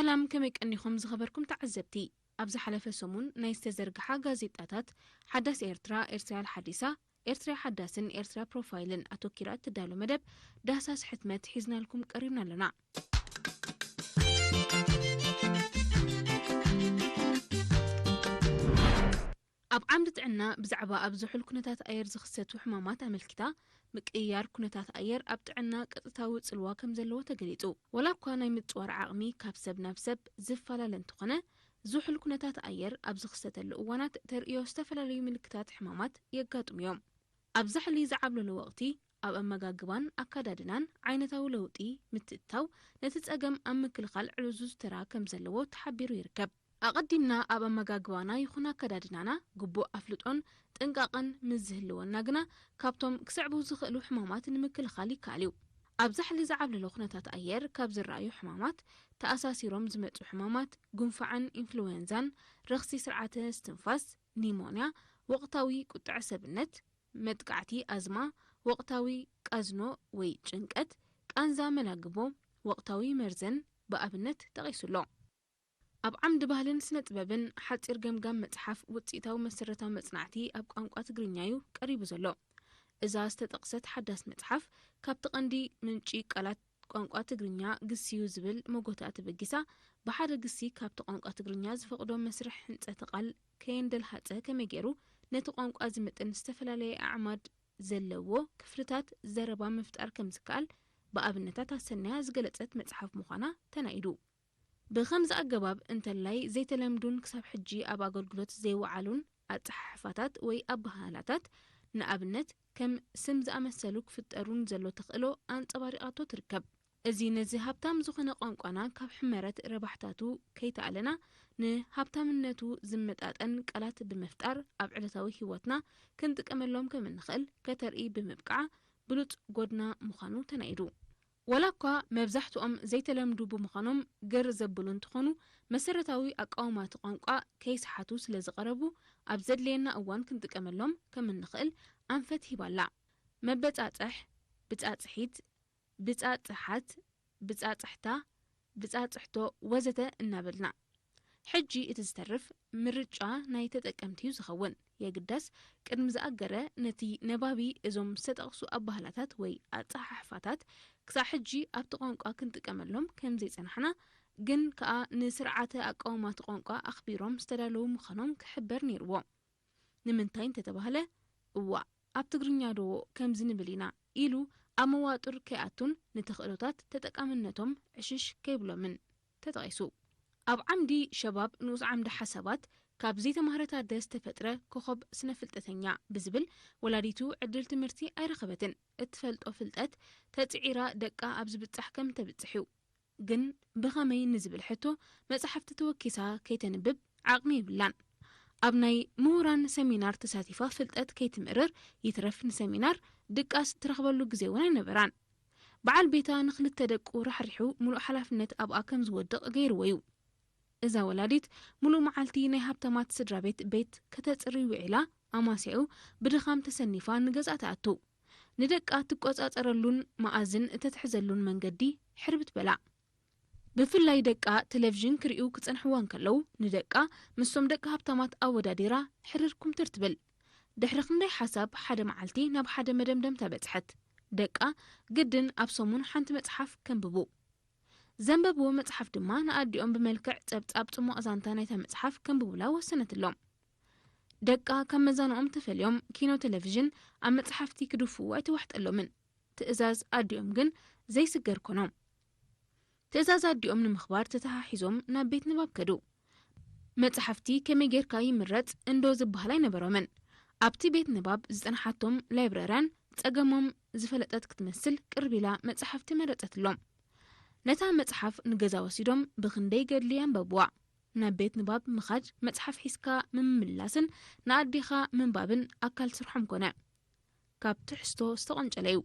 ሰላም፣ ከመይ ቀኒኹም ዝኸበርኩም ተዓዘብቲ? ኣብ ዝሓለፈ ሰሙን ናይ ዝተዘርግሓ ጋዜጣታት ሓዳስ ኤርትራ፣ ኤርትራ ሓዲሳ፣ ኤርትራ ሓዳስን ኤርትራ ፕሮፋይልን ኣተኪራ እትዳሎ መደብ ዳህሳስ ሕትመት ሒዝናልኩም ቀሪብና ኣለና። ኣብ ዓምዲ ጥዕና ብዛዕባ ኣብ ዝሑል ኩነታት ኣየር ዝኽሰቱ ሕማማት ኣመልኪታ፣ ምቅይያር ኩነታት ኣየር ኣብ ጥዕና ቀጥታዊ ጽልዋ ከም ዘለዎ ተገሊጹ። ወላ እኳ ናይ ምጽዋር ዓቕሚ ካብ ሰብ ናብ ሰብ ዝፈላለ እንተኾነ፣ ዝሑል ኩነታት ኣየር ኣብ ዝኽሰተሉ እዋናት ተርእዮ ዝተፈላለዩ ምልክታት ሕማማት የጋጥሙ እዮም። ኣብ ዛሕሊ ዝዓብለሎ ወቕቲ ኣብ ኣመጋግባን ኣካዳድናን ዓይነታዊ ለውጢ ምትእትታው ነቲ ጸገም ኣብ ምክልኻል ዕዙዝ ተራ ከም ዘለዎ ተሓቢሩ ይርከብ። ኣቐዲምና ኣብ ኣመጋግባና ይኹን ኣካዳድናና ግቡእ ኣፍልጦን ጥንቃቐን ምስ ዝህልወና ግና፣ ካብቶም ክስዕቡ ዝኽእሉ ሕማማት ንምክልኻል ይከኣል እዩ። ኣብ ዛሕሊ ዝዓብለሎ ኩነታት ኣየር ካብ ዝረኣዩ ሕማማት ተኣሳሲሮም ዝመጹ ሕማማት ጉንፋዕን ኢንፍሉዌንዛን፣ ረኽሲ ስርዓተ እስትንፋስ፣ ኒሞንያ፣ ወቕታዊ ቁጥዐ ሰብነት፣ መጥቃዕቲ ኣዝማ፣ ወቕታዊ ቃዝኖ ወይ ጭንቀት፣ ቃንዛ መላግቦ፣ ወቕታዊ መርዘን ብኣብነት ተቒሱ ኣሎ። ኣብ ዓምዲ ባህልን ስነ ጥበብን ሓጺር ገምጋም መጽሓፍ ውጽኢታዊ መሰረታዊ መጽናዕቲ ኣብ ቋንቋ ትግርኛ እዩ ቀሪቡ ዘሎ። እዛ ዝተጠቕሰት ሓዳስ መጽሓፍ ካብቲ ቀንዲ ምንጪ ቃላት ቋንቋ ትግርኛ ግስዩ ዝብል መጎታ ተበጊሳ፣ ብሓደ ግሲ ካብቲ ቋንቋ ትግርኛ ዝፈቕዶ መስርሕ ህንጸተ ቃል ከየንደልሃጸ ከመይ ገይሩ ነቲ ቋንቋ ዝምጥን ዝተፈላለየ ኣዕማድ ዘለዎ ክፍልታት ዘረባ ምፍጣር ከም ዝከኣል ብኣብነታት ኣሰንያ ዝገለጸት መጽሓፍ ምዃና ተናኢዱ። ብኸምዚ ኣገባብ እንተላይ ዘይተለምዱን ክሳብ ሕጂ ኣብ ኣገልግሎት ዘይወዓሉን ኣጸሓሕፋታት ወይ ኣበሃህላታት፣ ንኣብነት ከም ስም ዝኣመሰሉ ክፍጠሩን ዘሎ ተኽእሎ ኣንጸባሪቓቶ ትርከብ። እዚ ነዚ ሃብታም ዝኾነ ቋንቋና ካብ ሕመረት ረባሕታቱ ከይተኣለና ንሃብታምነቱ ዝመጣጠን ቃላት ብምፍጣር ኣብ ዕለታዊ ህይወትና ክንጥቀመሎም ከም እንኽእል ከተርኢ ብምብቃዓ ብሉጽ ጎድና ምዃኑ ተናኢዱ። ዋላ እኳ መብዛሕትኦም ዘይተለምዱ ብምዃኖም ግር ዘብሉ እንተኾኑ፣ መሰረታዊ ኣቃውማቲ ቋንቋ ከይሰሓቱ ስለ ዝቐረቡ፣ ኣብ ዘድልየና እዋን ክንጥቀመሎም ከም እንኽእል ኣንፈት ሂባላ። መበጻጽሕ፣ ብጻጽሒት፣ ብጻጽሓት፣ ብጻጽሕታ፣ ብጻጽሕቶ ወዘተ እናበልና። ሕጂ እቲ ዝተርፍ ምርጫ ናይ ተጠቀምቲ እዩ ዝኸውን። የግዳስ ቅድሚ ዝኣገረ ነቲ ነባቢ እዞም ዝተጠቕሱ ኣባህላታት ወይ ኣጸሓሕፋታት ክሳዕ ሕጂ ኣብቲ ቋንቋ ክንጥቀመሎም ከም ዘይጸናሕና፣ ግን ከኣ ንስርዓተ ኣቃውማቲ ቋንቋ ኣኽቢሮም ዝተዳለዉ ምዃኖም ክሕበር ነይርዎ። ንምንታይ እንተተባህለ፣ እዋእ፣ ኣብ ትግርኛ ዶ ከምዚ ንብል ኢና ኢሉ ኣብ መዋጥር ከይኣቱን ንተኽእሎታት ተጠቃምነቶም ዕሽሽ ከይብሎምን ተጠቒሱ። ኣብ ዓምዲ ሸባብ ንኡስ ዓምዲ ሓሳባት ካብ ዘይተማህረት ኣደ ዝተፈጥረ ኮኸብ ስነ ፍልጠተኛ ብዝብል፣ ወላዲቱ ዕድል ትምህርቲ ኣይረኸበትን። እትፈልጦ ፍልጠት ተጽዒራ ደቃ ኣብ ዝብጻሕ ከም ተብጽሕ እዩ። ግን ብኸመይ ንዝብል ሕቶ መጻሕፍቲ ተወኪሳ ከይተንብብ ዓቕሚ የብላን። ኣብ ናይ ምሁራን ሰሚናር ተሳቲፋ ፍልጠት ከይትምእርር ይትረፍ ንሰሚናር ድቃስ ትረኽበሉ ግዜ እውን ኣይነበራን። በዓል ቤታ ንኽልተ ደቁ ራሕሪሑ ምሉእ ሓላፍነት ኣብኣ ከም ዝወድቕ ገይርዎ እዩ። እዛ ወላዲት ምሉእ መዓልቲ ናይ ሃብታማት ስድራ ቤት ቤት ከተጽሪ ውዒላ፣ ኣማስያኡ ብድኻም ተሰኒፋ ንገዛ ትኣቱ። ንደቃ ትቆጻጸረሉን መኣዝን እተትሕዘሉን መንገዲ ሕርብት በላ። ብፍላይ ደቃ ቴሌቪዥን ክርእዩ ክጸንሕዋ እንከለዉ፣ ንደቃ ምስቶም ደቂ ሃብታማት ኣወዳዲራ ሕርር ኩምትር ትብል። ድሕሪ ክንደይ ሓሳብ ሓደ መዓልቲ ናብ ሓደ መደምደምታ በጽሐት። ደቃ ግድን ኣብ ሰሙን ሓንቲ መጽሓፍ ከንብቡ። ዘንበብዎ መጽሓፍ ድማ ንኣዲኦም ብመልክዕ ጸብጻብ ጽሙቕ ዛንታ ናይታ መጽሓፍ ከንብቡላ ወሰነትሎም። ደቃ ካብ መዛንኦም ተፈልዮም ኪኖ ቴሌቪዥን ኣብ መጽሓፍቲ ክድፍኡ ኣይተዋሕጠሎምን። ትእዛዝ ኣዲኦም ግን ዘይስገር ኮኖም። ትእዛዝ ኣዲኦም ንምኽባር ተተሓሒዞም ናብ ቤት ንባብ ከዱ። መጽሓፍቲ ከመይ ጌርካ ይምረጽ እንዶ ዝበሃል ኣይነበሮምን። ኣብቲ ቤት ንባብ ዝጸንሓቶም ላይብረርያን ጸገሞም ዝፈለጠት ክትመስል ቅርብ ኢላ መጽሓፍቲ መረጸትሎም። ነታ መጽሓፍ ንገዛ ወሲዶም ብኽንደይ ገድሊ ኣንበብዋ። ናብ ቤት ንባብ ምኻድ፣ መጽሓፍ ሒዝካ ምምላስን ንኣዴኻ ምንባብን ኣካል ስርሖም ኮነ። ካብ ትሕዝቶ ዝተቐንጨለ እዩ።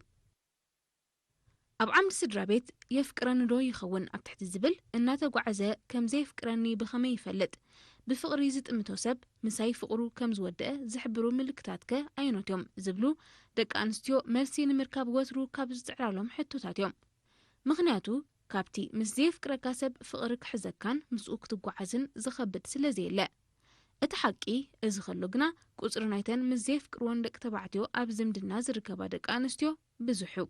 ኣብ ዓምዲ ስድራ ቤት የፍቅረኒ ዶ ይኸውን ኣብ ትሕቲ ዝብል እናተጓዕዘ ከም ዘየፍቅረኒ ብኸመይ ይፈልጥ? ብፍቕሪ ዝጥምቶ ሰብ ምሳይ ፍቕሩ ከም ዝወደአ ዝሕብሩ ምልክታትከ ኣየኖት እዮም? ዝብሉ ደቂ ኣንስትዮ መልሲ ንምርካብ ወትሩ ካብ ዝጽዕራሎም ሕቶታት እዮም። ምኽንያቱ ካብቲ ምስ ዘየፍቅረካ ሰብ ፍቕሪ ክሕዘካን ምስኡ ክትጓዓዝን ዝኸብድ ስለ ዘየለ። እቲ ሓቂ እዚ ከሎ ግና፣ ቁጽሪ ናይተን ምስ ዘየፍቅርወን ደቂ ተባዕትዮ ኣብ ዝምድና ዝርከባ ደቂ ኣንስትዮ ብዙሕ እዩ።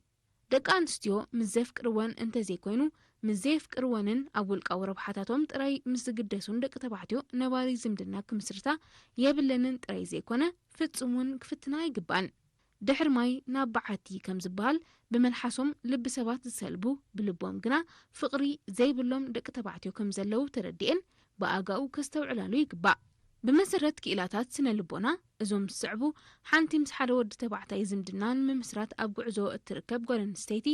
ደቂ ኣንስትዮ ምስ ዘፍቅርወን እንተዘይኮይኑ፣ ምስ ዘየፍቅርወንን ኣብ ውልቃዊ ረብሓታቶም ጥራይ ምስ ዝግደሱን ደቂ ተባዕትዮ ነባሪ ዝምድና ክምስርታ የብለንን ጥራይ ዘይኮነ፣ ፍጹም እውን ክፍትና ኣይግባእን። ድሕሪ ማይ ናብ በዓቲ ከም ዝበሃል፣ ብመልሓሶም ልቢ ሰባት ዝሰልቡ፣ ብልቦም ግና ፍቕሪ ዘይብሎም ደቂ ተባዕትዮ ከም ዘለዉ ተረዲኤን፣ ብኣጋኡ ከስተውዕላሉ ይግባእ። ብመሰረት ክኢላታት ስነ ልቦና፣ እዞም ዝስዕቡ፣ ሓንቲ ምስ ሓደ ወዲ ተባዕታይ ዝምድና ንምምስራት ኣብ ጉዕዞ እትርከብ ጓል ኣንስተይቲ፣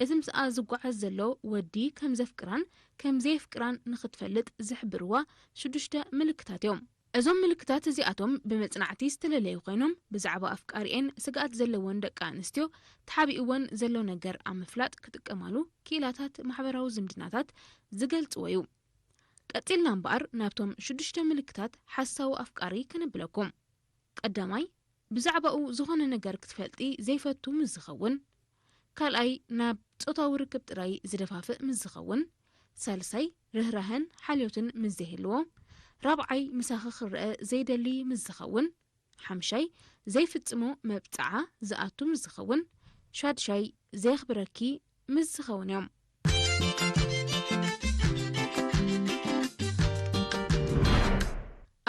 እቲ ምስኣ ዝጓዓዝ ዘሎ ወዲ ከም ዘፍቅራን ከም ዘየፍቅራን ንኽትፈልጥ ዝሕብርዋ ሽዱሽተ ምልክታት እዮም። እዞም ምልክታት እዚኣቶም ብመጽናዕቲ ዝተለለዩ ኮይኖም፣ ብዛዕባ ኣፍቃሪኤን ስግኣት ዘለወን ደቂ ኣንስትዮ ተሓቢእወን ዘሎ ነገር ኣብ ምፍላጥ ክጥቀማሉ ክኢላታት ማሕበራዊ ዝምድናታት ዝገልጽዎ እዩ። ቀጺልና እምበኣር ናብቶም ሽዱሽተ ምልክታት ሓሳዊ ኣፍቃሪ ከነብለኩም። ቀዳማይ፣ ብዛዕባኡ ዝኾነ ነገር ክትፈልጢ ዘይፈቱ ምስ ዝኸውን። ካልኣይ፣ ናብ ጾታዊ ርክብ ጥራይ ዝደፋፍእ ምስ ዝኸውን። ሳልሳይ፣ ርህራሀን ሓልዮትን ምስ ዘይህልዎ። ራብዓይ፣ ምሳኺ ክረአ ዘይደሊ ምስ ዝኸውን። ሓምሻይ፣ ዘይፍጽሞ መብጽዓ ዝኣቱ ምስ ዝኸውን። ሻድሻይ፣ ዘየኽብረኪ ምስ ዝኸውን እዮም።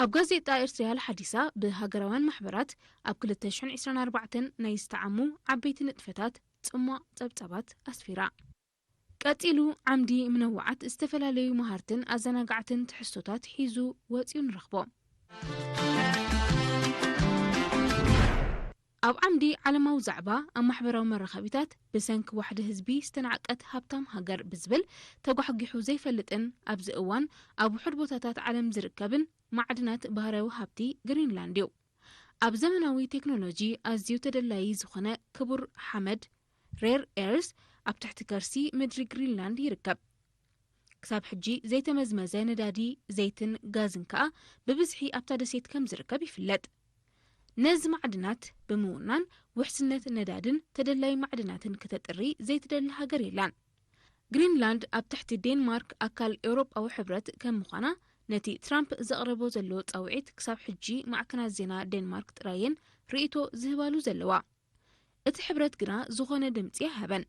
ኣብ ጋዜጣ ኤርትሪያል ሓዲሳ ብሃገራውያን ማሕበራት ኣብ ክልተ ሽሕን ዕስራን ኣርባዕተን ናይ ዝተዓሙ ዓበይቲ ንጥፈታት ጽሟቕ ጸብጻባት ኣስፊራ። ቀጺሉ ዓምዲ ምነዋዓት ዝተፈላለዩ መሃርትን ኣዘናጋዕትን ትሕዝቶታት ሒዙ ወጺኡ ንረኽቦ። ኣብ ዓምዲ ዓለማዊ ዛዕባ ኣብ ማሕበራዊ መራኸቢታት ብሰንኪ ዋሕዲ ህዝቢ ዝተናዕቀት ሃብታም ሃገር ብዝብል ተጓሕጒሑ ዘይፈልጥን ኣብዚ እዋን ኣብ ውሑድ ቦታታት ዓለም ዝርከብን ማዕድናት ባህርያዊ ሃብቲ ግሪንላንድ እዩ። ኣብ ዘመናዊ ቴክኖሎጂ ኣዝዩ ተደላዪ ዝኾነ ክቡር ሓመድ፣ ሬር ኤርስ፣ ኣብ ትሕቲ ከርሲ ምድሪ ግሪንላንድ ይርከብ። ክሳብ ሕጂ ዘይተመዝመዘ ነዳዲ፣ ዘይትን ጋዝን ከኣ ብብዝሒ ኣብታ ደሴት ከም ዝርከብ ይፍለጥ። ነዚ ማዕድናት ብምውናን ውሕስነት ነዳድን ተደላዪ ማዕድናትን ክተጥሪ ዘይትደሊ ሃገር የላን። ግሪንላንድ ኣብ ትሕቲ ዴንማርክ ኣካል ኤውሮጳዊ ሕብረት ከም ምዃና፣ ነቲ ትራምፕ ዘቕረቦ ዘሎ ጻውዒት ክሳብ ሕጂ ማዕከናት ዜና ዴንማርክ ጥራየን ርእይቶ ዝህባሉ ዘለዋ። እቲ ሕብረት ግና ዝኾነ ድምጺ ኣይሃበን።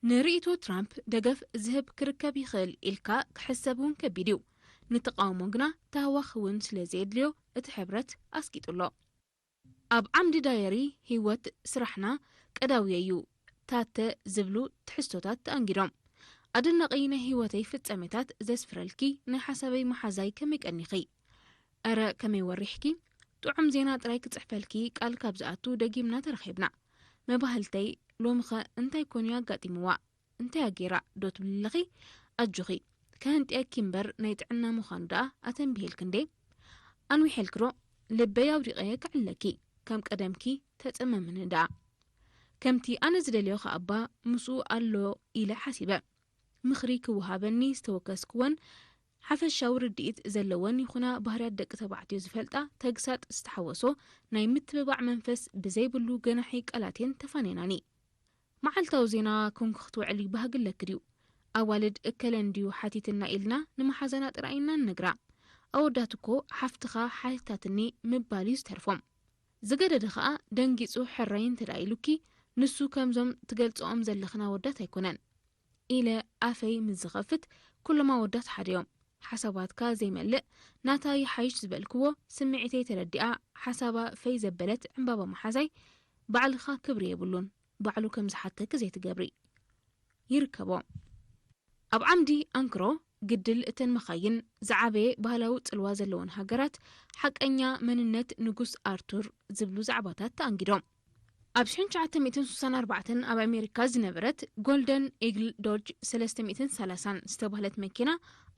ንርእይቶ ትራምፕ ደገፍ ዝህብ ክርከብ ይኽእል ኢልካ ክሕሰብ እውን ከቢድ እዩ። ንተቓውሞ ግና ተሃዋኺ እውን ስለ ዘየድልዮ እቲ ሕብረት ኣስቂጡ ኣሎ። ኣብ ዓምዲ ዳየሪ ህይወት ስራሕና ቀዳውየ እዩ ታተ ዝብሉ ትሕዝቶታት ተኣንጊዶም። ኣደናቒ ናይ ህይወተይ ፍጻሜታት ዘስፍረልኪ ናይ ሓሳበይ መሓዛይ ከመይ ቀኒኺ? እረ ከመይ ወሪሕኪ? ጥዑም ዜና ጥራይ ክጽሕፈልኪ ቃል ካብ ዝኣቱ ደጊምና ተራኺብና። መባህልተይ ሎምኸ እንታይ ኮን እዩ ኣጋጢምዋ? እንታይ እያ ገይራ ዶ ትብሊ ኣለኺ? ኣጆኺ፣ ከህንጥየኪ እምበር ናይ ጥዕና ምዃኑ ደኣ ኣተንቢሄልኪ እንዴ? ኣንዊሐልኪ ዶ? ልበይ ኣውዲቐ ክዕለኪ፣ ከም ቀደምኪ ተጸመምኒ ደኣ። ከምቲ ኣነ ዝደልዮ ከኣ እባ ምስኡ ኣሎ ኢለ ሓሲበ። ምኽሪ ክወሃበኒ ዝተወከስክወን ሓፈሻዊ ርድኢት ዘለወን ይኹና ባህርያት ደቂ ተባዕትዮ ዝፈልጣ ተግሳጥ ዝተሓወሶ ናይ ምትብባዕ መንፈስ ብዘይብሉ ገናሒ ቃላቴን ተፋኔናኒ። መዓልታዊ ዜና ኮንኪ ክትውዕሊ ባህጊ ኣለኪ ድዩ? ኣዋልድ እከለ እንድዩ ሓቲትና ኢልና ንመሓዛና ጥራይ ኢና ንነግራ። ኣወዳት እኮ ሓፍትኻ ሓቲታትኒ ምባል እዩ ዝተርፎም። ዝገደደ ኸኣ ደንጊጹ ሕራይ እንተ ደኣ ኢሉኪ፣ ንሱ ከምዞም ትገልጽኦም ዘለኽን ኣወዳት ኣይኮነን ኢለ ኣፈይ ምስ ዝኸፍት፣ ኩሎም ኣወዳት ሓደ እዮም። ሓሳባትካ ዘይመልእ፣ ናታ ይሓይሽ ዝበልክዎ፣ ስምዒተይ ተረዲኣ፣ ሓሳባ ፈይ ዘበለት ዕምባባ መሓዛይ፣ ባዕልኻ ክብሪ የብሉን፣ ባዕሉ ከም ዝሓተኪ ዘይትገብሪ። ይርከቦ። ኣብ ዓምዲ ኣንክሮ፣ ግድል እተን መኻይን ዝዓበየ ባህላዊ ጽልዋ ዘለወን ሃገራት፣ ሓቀኛ መንነት ንጉስ ኣርቱር ዝብሉ ዛዕባታት ተኣንጊዶም። ኣብ ሽሕን ትሽዓተ ሚእትን ስሳን ኣርባዕተን ኣብ ኣሜሪካ ዝነበረት ጎልደን ኢግል ዶጅ ሰለስተ ሚእትን ሰላሳን ዝተባህለት መኪና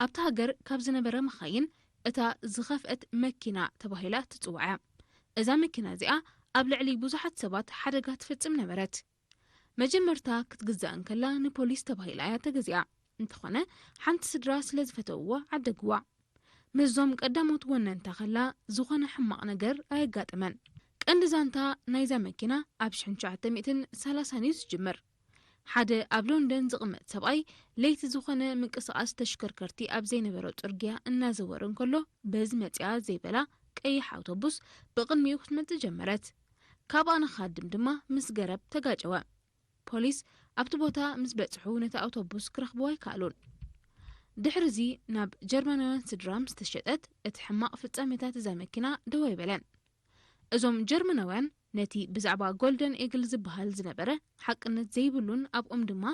ኣብታ ሃገር ካብ ዝነበረ መኻይን እታ ዝኸፍአት መኪና ተባሂላ ትጽዋዕ እያ። እዛ መኪና እዚኣ ኣብ ልዕሊ ብዙሓት ሰባት ሓደጋ ትፍጽም ነበረት። መጀመርታ ክትግዛእ እንከላ ንፖሊስ ተባሂላ እያ ተገዚኣ። እንተኾነ ሓንቲ ስድራ ስለ ዝፈተውዋ ዓደግዋ። ምስዞም ቀዳሞት ወነንታ ከላ ዝኾነ ሕማቕ ነገር ኣየጋጠመን። ቀንዲ ዛንታ ናይዛ መኪና ኣብ ሽሕን ትሽዓተ ሚእትን ሰላሳን እዩ ዝጅምር። ሓደ ኣብ ሎንደን ዝቕመጥ ሰብኣይ ለይቲ ዝኾነ ምንቅስቓስ ተሽከርከርቲ ኣብ ዘይነበሮ ጽርግያ እናዘወረ እንከሎ፣ በዚ መጺኣ ዘይበላ ቀይሕ ኣውቶቡስ ብቕድሚኡ ክትመጽእ ጀመረት። ካብኣ ንኻድም ድማ ምስ ገረብ ተጋጨወ። ፖሊስ ኣብቲ ቦታ ምስ በጽሑ ነቲ ኣውቶቡስ ክረኽብዎ ኣይከኣሉን። ድሕሪ እዚ ናብ ጀርመናውያን ስድራ ምስ ተሸጠት፣ እቲ ሕማቕ ፍጻሜታት እዛ መኪና ደው ኣይበለን። እዞም ጀርመናውያን ነቲ ብዛዕባ ጎልደን ኤግል ዝበሃል ዝነበረ ሓቅነት ዘይብሉን ኣብኦም ድማ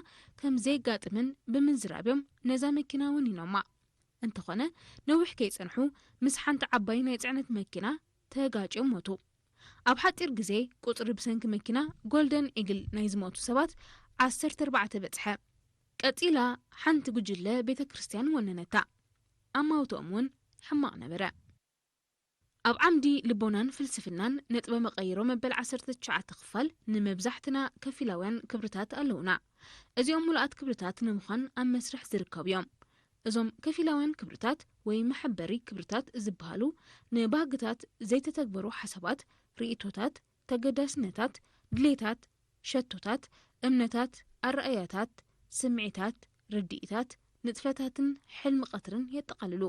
ከም ዘየጋጥምን ብምዝራብ እዮም ነዛ መኪና ወኒኖማ። እንተኾነ ነዊሕ ከይጸንሑ ምስ ሓንቲ ዓባይ ናይ ጽዕነት መኪና ተጋጭዮም ሞቱ። ኣብ ሓጺር ግዜ ቁጽሪ ብሰንኪ መኪና ጎልደን ኤግል ናይ ዝሞቱ ሰባት ዓሰርተ ኣርባዕተ በጽሐ። ቀጺላ ሓንቲ ጉጅለ ቤተ ክርስቲያን ወነነታ። ኣማውትኦም እውን ሕማቕ ነበረ። ኣብ ዓምዲ ልቦናን ፍልስፍናን ነጥበ መቐይሮ መበል ዓሰርተ ትሽዓተ ክፋል ንመብዛሕትና ከፊላውያን ክብርታት ኣለዉና። እዚኦም ምሉኣት ክብርታት ንምዃን ኣብ መስርሕ ዝርከቡ እዮም። እዞም ከፊላውያን ክብርታት ወይ መሐበሪ ክብርታት ዝበሃሉ ንባህግታት፣ ዘይተተግበሩ ሓሳባት፣ ርእይቶታት፣ ተገዳስነታት፣ ድሌታት፣ ሸቶታት፣ እምነታት፣ ኣረኣእያታት፣ ስምዒታት፣ ርድኢታት፣ ንጥፈታትን ሕልሚ ቀትርን የጠቓልሉ።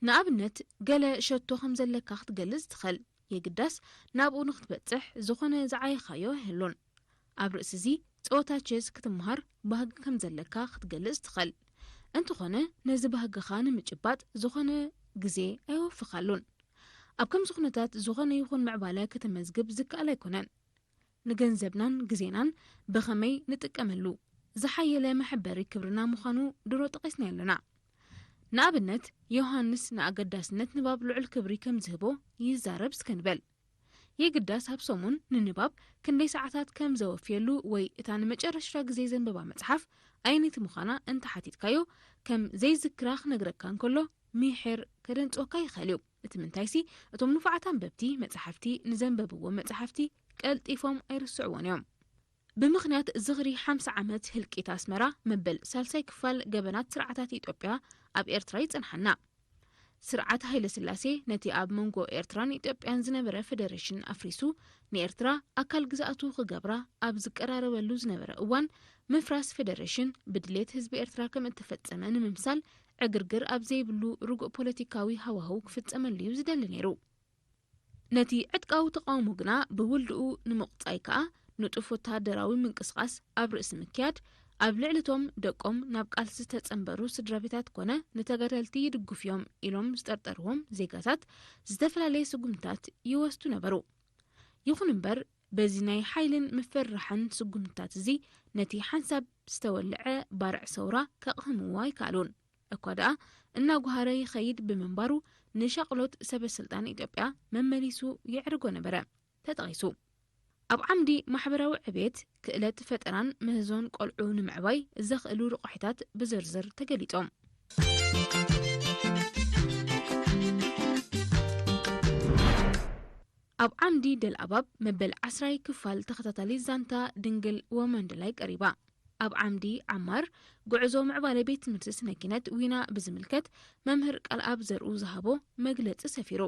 ንኣብነት፣ ገለ ሸቶ ከም ዘለካ ክትገልጽ ትኽእል። የግዳስ ናብኡ ንክትበጽሕ ዝኾነ ዝዓየኻዮ ኣይህሉን። ኣብ ርእሲ እዚ፣ ጸወታ ቸስ ክትመሃር ባህጊ ከም ዘለካ ክትገልጽ ትኽእል። እንተኾነ፣ ነዚ ባህግኻ ንምጭባጥ ዝኾነ ግዜ ኣይወፍኻሉን። ኣብ ከምዚ ኩነታት ዝኾነ ይኹን ምዕባለ ከተመዝግብ ዝከኣል ኣይኮነን። ንገንዘብናን ግዜናን ብኸመይ ንጥቀመሉ ዝሓየለ መሐበሪ ክብርና ምዃኑ ድሮ ጠቒስና ኣለና። ንኣብነት፣ ዮሃንስ ንኣገዳስነት ንባብ ልዑል ክብሪ ከም ዝህቦ ይዛረብ እስከ ንበል። የግዳስ ኣብ ሰሙን ንንባብ ክንደይ ሰዓታት ከም ዘወፍየሉ ወይ እታ ንመጨረሻ ግዜ ዘንበባ መጽሓፍ ኣየነይቲ ምዃና እንተሓቲትካዮ፣ ከም ዘይዝክራ ክነግረካ እንከሎ፣ ሚሒር ከደንጽወካ ይኽእል እዩ። እቲ ምንታይሲ፣ እቶም ንፉዓት ኣንበብቲ መጻሕፍቲ ንዘንበብዎም መጻሕፍቲ ቀልጢፎም ኣይርስዕዎን እዮም። ብምኽንያት ዝኽሪ ሓምሳ ዓመት ህልቂት ኣስመራ፣ መበል ሳልሳይ ክፋል ገበናት ስርዓታት ኢትዮጵያ ኣብ ኤርትራ ይጸንሓና። ስርዓት ሃይለ ስላሴ ነቲ ኣብ መንጎ ኤርትራን ኢትዮጵያን ዝነበረ ፈደሬሽን ኣፍሪሱ፣ ንኤርትራ ኣካል ግዝኣቱ ክገብራ ኣብ ዝቀራረበሉ ዝነበረ እዋን፣ ምፍራስ ፈደሬሽን ብድሌት ህዝቢ ኤርትራ ከም እተፈጸመ ንምምሳል፣ ዕግርግር ኣብ ዘይብሉ ርጉእ ፖለቲካዊ ሃዋህው ክፍጸመሉ እዩ ዝደሊ ነይሩ። ነቲ ዕጥቃዊ ተቓውሞ ግና ብውልድኡ ንምቑጻይ ከኣ፣ ንጡፍ ወተሃደራዊ ምንቅስቓስ ኣብ ርእሲ ምክያድ፣ ኣብ ልዕሊ እቶም ደቆም ናብ ቃልሲ ዝተጸንበሩ ስድራቤታት ኮነ ንተጋደልቲ ይድግፉ እዮም ኢሎም ዝጠርጠርዎም ዜጋታት ዝተፈላለየ ስጉምትታት ይወስዱ ነበሩ። ይኹን እምበር፣ በዚ ናይ ሓይልን ምፍርራሕን ስጉምትታት እዚ፣ ነቲ ሓንሳብ ዝተወልዐ ባርዕ ሰውራ ከቕህምዎ ኣይከኣሉን። እኳ ደኣ እናጓሃረ ይኸይድ ብምንባሩ፣ ንሻቕሎት ሰበ ስልጣን ኢትዮጵያ መመሊሱ የዕርጎ ነበረ። ተጠቒሱ። ኣብ ዓምዲ ማሕበራዊ ዕቤት፣ ክእለት ፈጠራን ምህዞን ቆልዑ ንምዕባይ ዘኽእሉ ረቋሒታት ብዝርዝር ተገሊጾም። ኣብ ዓምዲ ደልኣባብ መበል ዓስራይ ክፋል ተኸታታሊ ዛንታ ድንግል ወመንደላይ ቀሪባ። ኣብ ዓምዲ ዓማር፣ ጉዕዞ ምዕባለ ቤት ትምህርቲ ስነ ኪነት ዊና ብዝምልከት፣ መምህር ቃልኣብ ዘርኡ ዝሃቦ መግለጺ ሰፊሩ።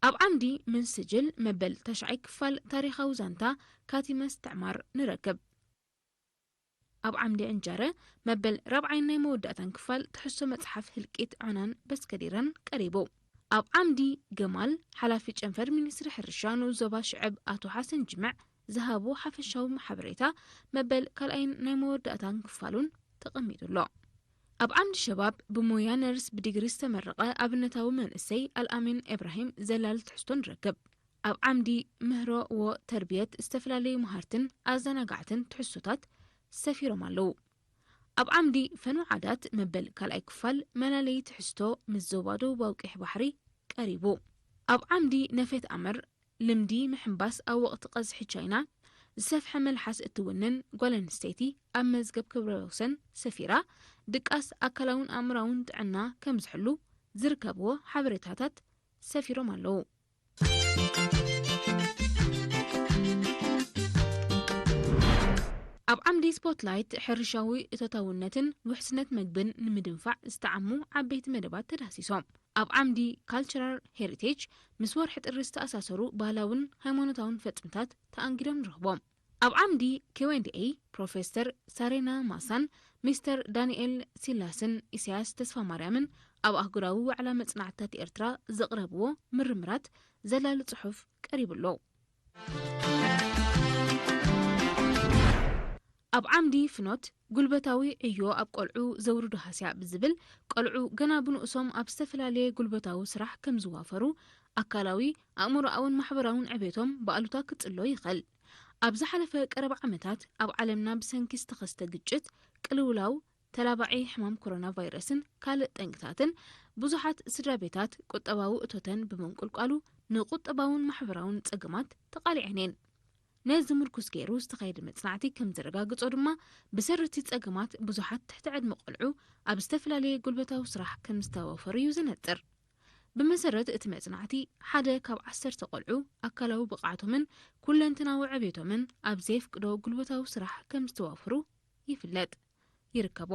ኣብ ዓምዲ ምን ስጅል መበል ተሽዓይ ክፋል ታሪኻዊ ዛንታ ካቲ መስትዕማር ንረክብ። ኣብ ዓምዲ ዕንጃረ መበል ራብዓይን ናይ መወዳእታን ክፋል ትሕዝቶ መጽሓፍ ህልቂት ዖናን በስከዲረን ቀሪቡ። ኣብ ዓምዲ ገማል፣ ሓላፊ ጨንፈር ሚኒስትሪ ሕርሻ ንኡስ ዞባ ሽዕብ ኣቶ ሓሰን ጅምዕ ዝሃቦ ሓፈሻዊ ሓበሬታ መበል ካልኣይን ናይ መወዳእታን ክፋሉን ተቐሚጡ ኣሎ። ኣብ ዓምዲ ሸባብ ብሞያ ነርስ ብዲግሪ ዝተመረቐ ኣብነታዊ መንእሰይ ኣልኣሚን ኤብራሂም ዘላሊ ትሕዝቶ ንረክብ። ኣብ ዓምዲ ምህሮ ወ ተርብየት ዝተፈላለዩ መሃርትን ኣዘናጋዕትን ትሕዝቶታት ሰፊሮም ኣለዉ። ኣብ ዓምዲ ፈኑ ዓዳት መበል ካልኣይ ክፋል መላለዪ ትሕዝቶ ምስ ዞባ ደቡባዊ ቀይሕ ባሕሪ ቀሪቡ። ኣብ ዓምዲ ነፌት ኣምር ልምዲ ምሕንባስ ኣብ ወቕቲ ቀዝሒ ቻይና ዝሰፍሐ መልሓስ እትውንን ጓል ኣንስተይቲ ኣብ መዝገብ ክብረ ወሰን ሰፊራ፣ ድቃስ ኣካላውን ኣእምራውን ጥዕና ከም ዝሕሉ ዝርከብዎ ሓበሬታታት ሰፊሮም ኣለዉ። ኣብ ዓምዲ ስፖትላይት ሕርሻዊ እቶታውነትን ውሕስነት መግብን ንምድንፋዕ ዝተዓሙ ዓበይቲ መደባት ተዳህሲሶም። ኣብ ዓምዲ ካልቸራል ሄሪቴጅ ምስ ወርሒ ጥሪ ዝተኣሳሰሩ ባህላውን ሃይማኖታውን ፈጽምታት ተኣንጊዶም ንረኽቦም። ኣብ ዓምዲ ኪው ኤንድ ኤይ ፕሮፌሰር ሳሬና ማሳን ሚስተር ዳንኤል ሲላስን ኢሳያስ ተስፋማርያምን ኣብ ኣህጉራዊ ዋዕላ መጽናዕትታት ኤርትራ ዘቕረብዎ ምርምራት ዘላሊ ጽሑፍ ቀሪቡ ኣሎ። ኣብ ዓምዲ ፍኖት ጉልበታዊ ዕዮ ኣብ ቆልዑ ዘውርዶ ሃስያ ብዝብል፣ ቆልዑ ገና ብንኡሶም ኣብ ዝተፈላለየ ጉልበታዊ ስራሕ ከም ዝዋፈሩ፣ ኣካላዊ፣ ኣእምሮኣውን ማሕበራውን ዕቤቶም ብኣሉታ ክጽሎ ይኽእል። ኣብ ዝሓለፈ ቀረባ ዓመታት ኣብ ዓለምና ብሰንኪ ዝተኸስተ ግጭት፣ ቅልውላው፣ ተላባዒ ሕማም ኮሮና ቫይረስን ካልእ ጠንቅታትን ብዙሓት ስድራ ቤታት ቁጠባዊ እቶተን ብምንቁልቋሉ ንቁጠባውን ማሕበራውን ጸገማት ተቓሊዐን እየን። ነዚ ምርኩስ ገይሩ ዝተኻየደ መጽናዕቲ ከም ዘረጋግጾ ድማ፣ ብሰሪ እቲ ጸገማት ብዙሓት ትሕቲ ዕድመ ቆልዑ ኣብ ዝተፈላለየ ጉልበታዊ ስራሕ ከም ዝተዋፈሩ እዩ ዝነጽር። ብመሰረት እቲ መጽናዕቲ፣ ሓደ ካብ ዓሰርተ ቆልዑ ኣካላዊ ብቕዓቶምን ኩለንትናዊ ዕቤቶምን ኣብ ዘየፍቅዶ ጉልበታዊ ስራሕ ከም ዝተዋፈሩ ይፍለጥ። ይርከቦ።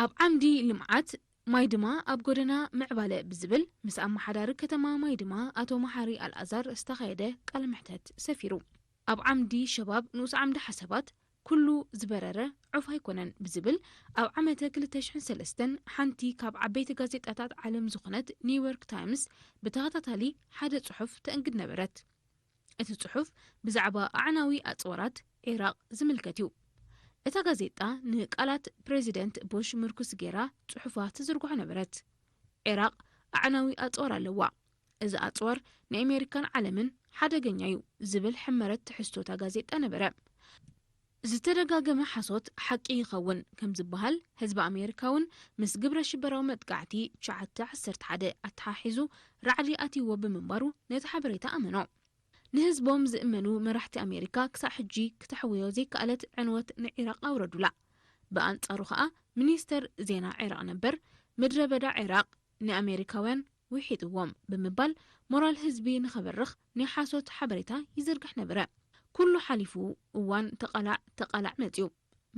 ኣብ ዓምዲ ልምዓት ማይ ድማ ኣብ ጎደና ምዕባለ ብዝብል፣ ምስ ኣመሓዳሪ ከተማ ማይ ድማ ኣቶ መሓሪ ኣልኣዛር ዝተኻየደ ቃለ መሕተት ሰፊሩ። ኣብ ዓምዲ ሸባብ ንኡስ ዓምዲ ሓሳባት፣ ኩሉ ዝበረረ ዑፍ ኣይኮነን ብዝብል፣ ኣብ ዓመተ ክልተ ሽሕን ሰለስተን ሓንቲ ካብ ዓበይቲ ጋዜጣታት ዓለም ዝኾነት ኒውዮርክ ታይምስ ብተኸታታሊ ሓደ ጽሑፍ ተእንግድ ነበረት። እቲ ጽሑፍ ብዛዕባ ኣዕናዊ ኣጽዋራት ዒራቕ ዝምልከት እዩ። እታ ጋዜጣ ንቃላት ፕሬዚደንት ቡሽ ምርኩስ ገይራ ጽሑፋ ትዝርግሖ ነበረት። ዒራቕ ኣዕናዊ ኣጽዋር ኣለዋ። እዚ ኣጽዋር ንኣሜሪካን ዓለምን ሓደገኛ እዩ ዝብል ሕመረት ትሕዝቶ እታ ጋዜጣ ነበረ። ዝተደጋገመ ሓሶት ሓቂ ይኸውን ከም ዝበሃል፣ ህዝቢ ኣሜሪካ እውን ምስ ግብረ ሽበራዊ መጥቃዕቲ ትሽዓተ ዓሰርተ ሓደ ኣተሓሒዙ ራዕዲ ኣትይዎ ብምንባሩ ነቲ ሓበሬታ ኣመኖ። ንህዝቦም ዝእመኑ መራሕቲ ኣሜሪካ ክሳዕ ሕጂ ክተሕውዮ ዘይከኣለት ዕንወት ንዒራቕ ኣውረዱላ። ብኣንጻሩ ኸኣ ሚኒስተር ዜና ዒራቕ ነበር፣ ምድረ በዳ ዒራቕ ንኣሜሪካውያን ውሒጥዎም ብምባል ሞራል ህዝቢ ንኸበርኽ ናይ ሓሶት ሓበሬታ ይዝርግሕ ነበረ። ኩሉ ሓሊፉ እዋን ተቓላዕ ተቓላዕ መጺኡ።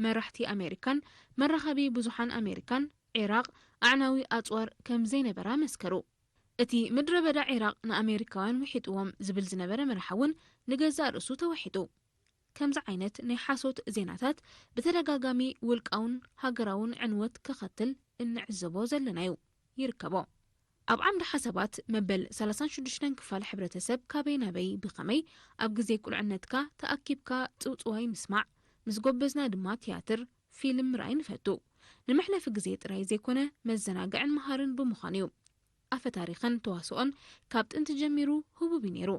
መራሕቲ ኣሜሪካን መራኸቢ ብዙሓን ኣሜሪካን ዒራቕ ኣዕናዊ ኣጽዋር ከም ዘይነበራ መስከሩ። እቲ ምድረ በዳ ዒራቕ ንኣሜሪካውያን ውሒጥዎም ዝብል ዝነበረ መርሓ እውን ንገዛእ ርእሱ ተወሒጡ። ከምዚ ዓይነት ናይ ሓሶት ዜናታት ብተደጋጋሚ ውልቃውን ሃገራውን ዕንወት ከኸትል እንዕዘቦ ዘለናዩ ይርከቦ። ኣብ ዓምዲ ሓሳባት መበል ሰላሳን ሽዱሽተን ክፋል ሕብረተሰብ ካበይ ናበይ ብኸመይ ኣብ ግዜ ቁልዕነትካ ተኣኪብካ ጽውጽዋይ ምስማዕ፣ ምስ ጎበዝና ድማ ትያትር፣ ፊልም ምርኣይ ንፈቱ። ንመሕለፊ ግዜ ጥራይ ዘይኮነ መዘናግዕን መሃርን ብምዃኑ እዩ። ኣፈ ታሪኽን ተዋስኦን ካብ ጥንቲ ጀሚሩ ህቡብ እዩ ነይሩ።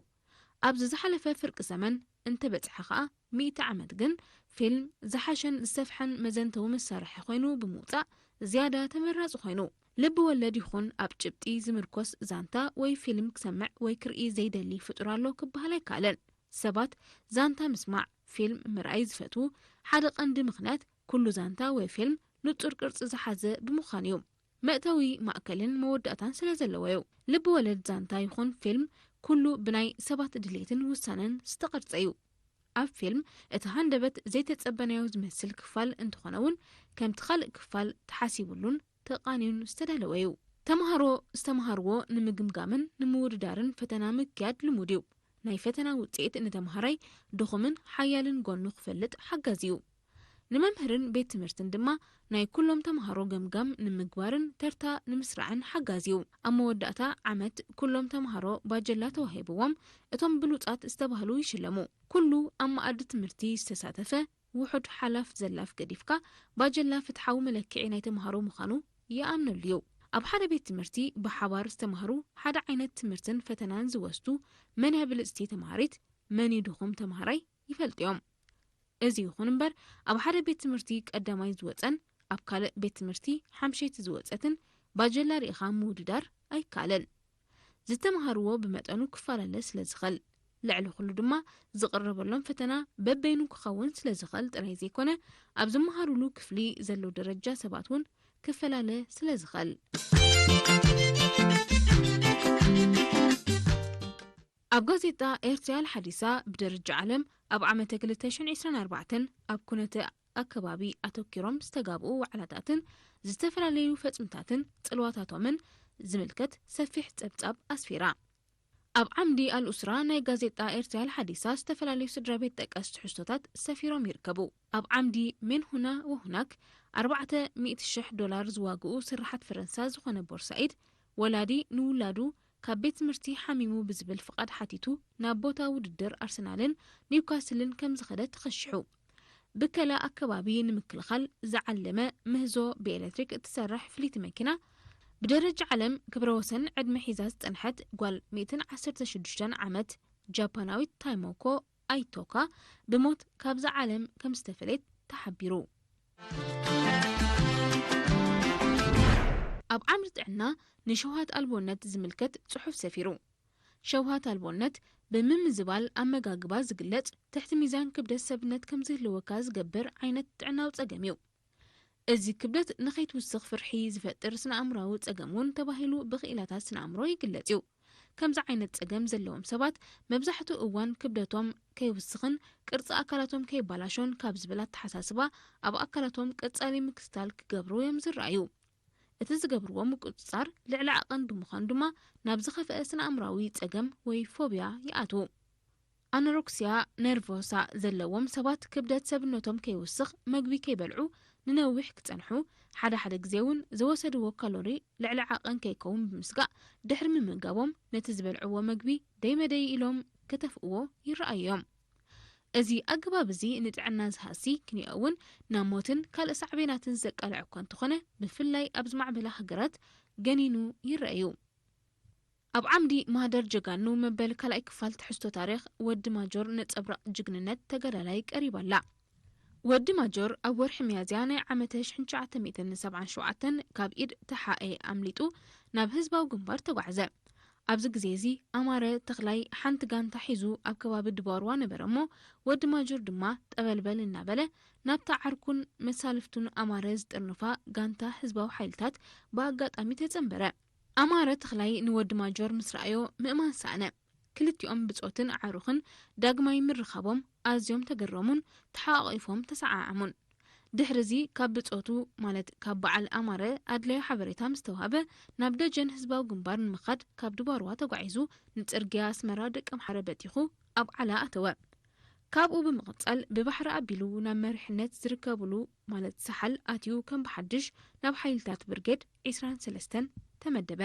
ኣብዚ ዝሓለፈ ፍርቂ ዘመን እንተበጽሐ ኸኣ ሚእቲ ዓመት ግን ፊልም ዝሓሸን ዝሰፍሐን መዘንተዊ መሳርሒ ኮይኑ ብምውጻእ ዝያዳ ተመራጺ ኮይኑ። ልቢ ወለድ ይኹን ኣብ ጭብጢ ዝምርኮስ ዛንታ ወይ ፊልም ክሰምዕ ወይ ክርኢ ዘይደሊ ፍጡር ኣሎ ክበሃል ኣይከኣልን። ሰባት ዛንታ ምስማዕ፣ ፊልም ምርኣይ ዝፈትዉ ሓደ ቀንዲ ምኽንያት ኩሉ ዛንታ ወይ ፊልም ንጹር ቅርጺ ዝሓዘ ብምዃኑ እዩ። መእተዊ፣ ማእከልን መወዳእታን ስለ ዘለዎ እዩ። ልቢ ወለድ ዛንታ ይኹን ፊልም ኩሉ ብናይ ሰባት ድሌትን ውሳነን ዝተቐርጸ እዩ። ኣብ ፊልም እቲ ሃንደበት ዘይተጸበናዮ ዝመስል ክፋል እንተኾነ እውን ከምቲ ካልእ ክፋል ተሓሲቡሉን ተቓንዩን ዝተዳለወ እዩ። ተምሃሮ ዝተምሃርዎ ንምግምጋምን ንምውድዳርን ፈተና ምክያድ ልሙድ እዩ። ናይ ፈተና ውጽኢት ንተምሃራይ ድኹምን ሓያልን ጎኑ ክፈልጥ ሓጋዚ እዩ። ንመምህርን ቤት ትምህርትን ድማ ናይ ኩሎም ተምሃሮ ገምጋም ንምግባርን ተርታ ንምስራዕን ሓጋዚ እዩ። ኣብ መወዳእታ ዓመት ኩሎም ተምሃሮ ባጀላ ተዋሂብዎም እቶም ብሉጻት ዝተባህሉ ይሽለሙ። ኩሉ ኣብ መኣዲ ትምህርቲ ዝተሳተፈ ውሑድ ሓላፍ ዘላፍ ገዲፍካ ባጀላ ፍትሓዊ መለክዒ ናይ ተምሃሮ ምዃኑ ይኣምነሉ እዩ። ኣብ ሓደ ቤት ትምህርቲ ብሓባር ዝተምሃሩ ሓደ ዓይነት ትምህርትን ፈተናን ዝወስዱ መን እያ ብልጽቲ ተምሃሪት፣ መን እዩ ድኹም ተምሃራይ ይፈልጡ እዮም። እዚ ይኹን እምበር ኣብ ሓደ ቤት ትምህርቲ ቀዳማይ ዝወጸን ኣብ ካልእ ቤት ትምህርቲ ሓምሸይቲ ዝወጸትን ባጀላ ርኢኻ ምውድዳር ኣይከኣልን። ዝተምሃርዎ ብመጠኑ ክፈላለ ስለ ዝኽእል፣ ልዕሊ ኩሉ ድማ ዝቕረበሎም ፈተና በበይኑ ክኸውን ስለ ዝኽእል ጥራይ ዘይኮነ ኣብ ዝመሃሩሉ ክፍሊ ዘሎ ደረጃ ሰባት እውን ክፈላለ ስለ ዝኽእል። ኣብ ጋዜጣ ኤርትሪያል ሓዲሳ ብደረጃ ዓለም ኣብ ዓመተ ክልተ ሽሕን ዕስራን ኣርባዕተን ኣብ ኩነተ ኣከባቢ ኣተኪሮም ዝተጋብኡ ዋዕላታትን ዝተፈላለዩ ፈጽምታትን ጽልዋታቶምን ዝምልከት ሰፊሕ ጸብጻብ ኣስፊራ። ኣብ ዓምዲ ኣልኡስራ ናይ ጋዜጣ ኤርትራ ሓዲሳ ዝተፈላለዩ ስድራ ቤት ጠቀስ ትሕዝቶታት ሰፊሮም ይርከቡ። ኣብ ዓምዲ ሜን ሁና ወሁናክ ኣርባዕተ ሚእቲ ሽሕ ዶላር ዝዋግኡ ስርሓት ፈረንሳ ዝኾነ ቦርሳ ኢድ፣ ወላዲ ንውላዱ ካብ ቤት ትምህርቲ ሓሚሙ ብዝብል ፍቓድ ሓቲቱ ናብ ቦታ ውድድር ኣርሰናልን ኒውካስልን ከም ዝኸደ ተኸሺሑ። ብከላ ኣከባቢ ንምክልኻል ዝዓለመ ምህዞ ብኤሌክትሪክ እትሰርሕ ፍልይቲ መኪና፣ ብደረጃ ዓለም ክብረ ወሰን ዕድመ ሒዛ ዝጸንሐት ጓል ሚእትን ዓሰርተ ሽዱሽተን ዓመት ጃፓናዊት ታይሞኮ ኣይቶካ ብሞት ካብዛ ዓለም ከም ዝተፈለየት ተሓቢሩ። ኣብ ዓምዲ ጥዕና ንሸውሃት ኣልቦነት ዝምልከት ጽሑፍ ሰፊሩ። ሸውሃት ኣልቦነት ብምምዝባል ኣመጋግባ ዝግለጽ ትሕቲ ሚዛን ክብደት ሰብነት ከም ዝህልወካ ዝገብር ዓይነት ጥዕናዊ ጸገም እዩ። እዚ ክብደት ንኸይትውስኽ ፍርሒ ዝፈጥር ስነ ኣእምሮኣዊ ጸገም እውን ተባሂሉ ብክኢላታት ስነ ኣእምሮ ይግለጽ እዩ። ከምዚ ዓይነት ጸገም ዘለዎም ሰባት መብዛሕትኡ እዋን ክብደቶም ከይውስኽን ቅርጺ ኣካላቶም ከይባላሾን ካብ ዝብል ኣተሓሳስባ ኣብ ኣካላቶም ቀጻሊ ምክትታል ክገብሩ እዮም ዝረኣዩ። እቲ ዝገብርዎ ምቁጽጻር ልዕሊ ዓቐን ብምዃኑ ድማ ናብ ዝኸፍአ ስነ ኣእምሮኣዊ ጸገም ወይ ፎብያ ይኣትዉ። ኣኖረክሲያ ነርቮሳ ዘለዎም ሰባት ክብደት ሰብነቶም ከይውስኽ መግቢ ከይበልዑ ንነዊሕ ክጸንሑ፣ ሓደ ሓደ ግዜ እውን ዝወሰድዎ ካሎሪ ልዕሊ ዓቐን ከይከውን ብምስጋእ ድሕሪ ምምጋቦም ነቲ ዝበልዕዎ መግቢ ደይመደይ ኢሎም ከተፍእዎ ይረኣዩ እዮም። እዚ ኣገባብ እዚ ንጥዕና ዝሃሲ ክንዮ እውን ናብ ሞትን ካልእ ሳዕቤናትን ዘቃልዕ እኳ እንተኾነ ብፍላይ ኣብ ዝማዕበላ ሃገራት ገኒኑ ይረኣዩ። ኣብ ዓምዲ ማህደር ጀጋኑ መበል ካልኣይ ክፋል ትሕዝቶ ታሪኽ ወዲ ማጆር ነጸብራቕ ጅግንነት ተጋዳላይ ቀሪባ ኣላ። ወዲ ማጆር ኣብ ወርሒ ሚያዝያ ናይ ዓመተ ሽሕን ትሽዓተ ሚእትን ሰብዓን ሸውዓተን ካብ ኢድ ተሓኤ ኣምሊጡ ናብ ህዝባዊ ግንባር ተጓዕዘ። ኣብዚ ግዜ እዚ ኣማረ ተኽላይ ሓንቲ ጋንታ ሒዙ ኣብ ከባቢ ድባርዋ ነበረ እሞ ወዲ ማጆር ድማ ጠበልበል እናበለ ናብታ ዓርኩን መሳልፍቱን ኣማረ ዝጥርንፋ ጋንታ ህዝባዊ ሓይልታት ብኣጋጣሚ ተጸንበረ። ኣማረ ተኽላይ ንወዲ ማጆር ምስ ረኣዮ ምእማን ሰኣነ። ክልቲኦም ብጾትን ዓሩኽን ዳግማይ ምርኻቦም ኣዝዮም ተገረሙን ተሓቋቒፎም ተሰዓዓሙን። ድሕሪ እዚ ካብ ብጾቱ ማለት ካብ በዓል ኣማረ ኣድላዩ ሓበሬታ ምስ ተዋህበ ናብ ደጀን ህዝባዊ ግንባር ንምኻድ ካብ ድባርዋ ተጓዒዙ ንጽርግያ ኣስመራ ደቀምሓረ በቲኹ ኣብ ዓላ ኣተወ። ካብኡ ብምቕጻል ብባሕሪ ኣቢሉ ናብ መሪሕነት ዝርከብሉ ማለት ሰሓል ኣትዩ ከም ብሓድሽ ናብ ሓይልታት ብርጌድ ዒስራን ሰለስተን ተመደበ።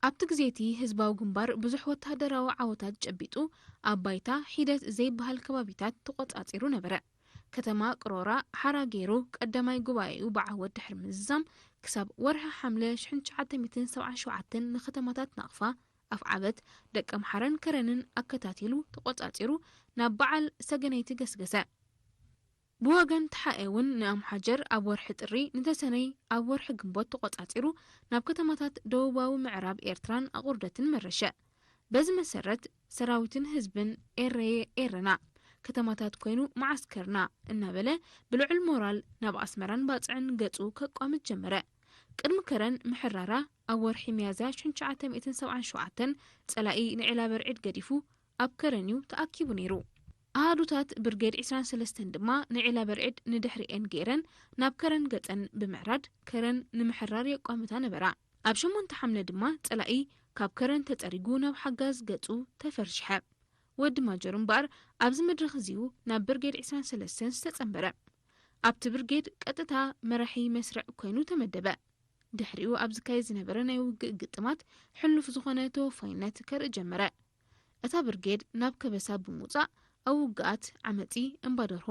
ኣብቲ ግዜ እቲ ህዝባዊ ግንባር ብዙሕ ወተሃደራዊ ዓወታት ጨቢጡ ኣብ ባይታ ሒደት ዘይበሃል ከባቢታት ተቖጻጺሩ ነበረ። ከተማ ቅሮራ ሓራ ገይሩ ቀዳማይ ጉባኤኡ ብዓወት ድሕሪ ምዝዛም ክሳብ ወርሒ ሓምለ ሽሕን ትሽዓተ ሚእትን ሰብዓን ሸውዓተን ንከተማታት ናቕፋ፣ ኣፍዓበት፣ ደቀምሓረን ከረንን ኣከታቲሉ ተቖጻጺሩ ናብ በዓል ሰገነይቲ ገስገሰ። ብወገን ተሓኤ እውን ንኣምሓጀር ኣብ ወርሒ ጥሪ ንተሰነይ ኣብ ወርሒ ግንቦት ተቖጻጺሩ ናብ ከተማታት ደቡባዊ ምዕራብ ኤርትራን ኣቑርደትን መረሸ። በዚ መሰረት ሰራዊትን ህዝብን ኤረየ ኤረና ከተማታት ኮይኑ መዓስከርና እናበለ ብልዑል ሞራል ናብ ኣስመራን ባጽዕን ገጹ ከቋምት ጀመረ። ቅድሚ ከረን ምሕራራ ኣብ ወርሒ ሚያዝያ ሽሕን ትሽዓተ ሚእትን ሰብዓን ሸውዓተን ጸላኢ ንዒላ በርዒድ ገዲፉ ኣብ ከረን እዩ ተኣኪቡ ነይሩ። ኣሃዱታት ብርጌድ ዒስራን ሰለስተን ድማ ንዒላ በርዒድ ንድሕሪኤን ገይረን ናብ ከረን ገጸን ብምዕራድ ከረን ንምሕራር የቋምታ ነበራ። ኣብ ሸሞንተ ሓምለ ድማ ጸላኢ ካብ ከረን ተጸሪጉ ናብ ሓጋዝ ገጹ ተፈርሽሐ። ወዲ ማጆር እምበኣር ኣብዚ መድረኽ እዚኡ ናብ ብርጌድ ዒስራን ሰለስተን ዝተጸንበረ። ኣብቲ ብርጌድ ቀጥታ መራሒ መስርዕ ኮይኑ ተመደበ። ድሕሪኡ ኣብ ዝካየድ ዝነበረ ናይ ውግእ ግጥማት ሕሉፍ ዝኾነ ተወፋይነት ከርኢ ጀመረ። እታ ብርጌድ ናብ ከበሳ ብምውጻእ ኣብ ውግኣት ዓመጺ፣ እምባደርሆ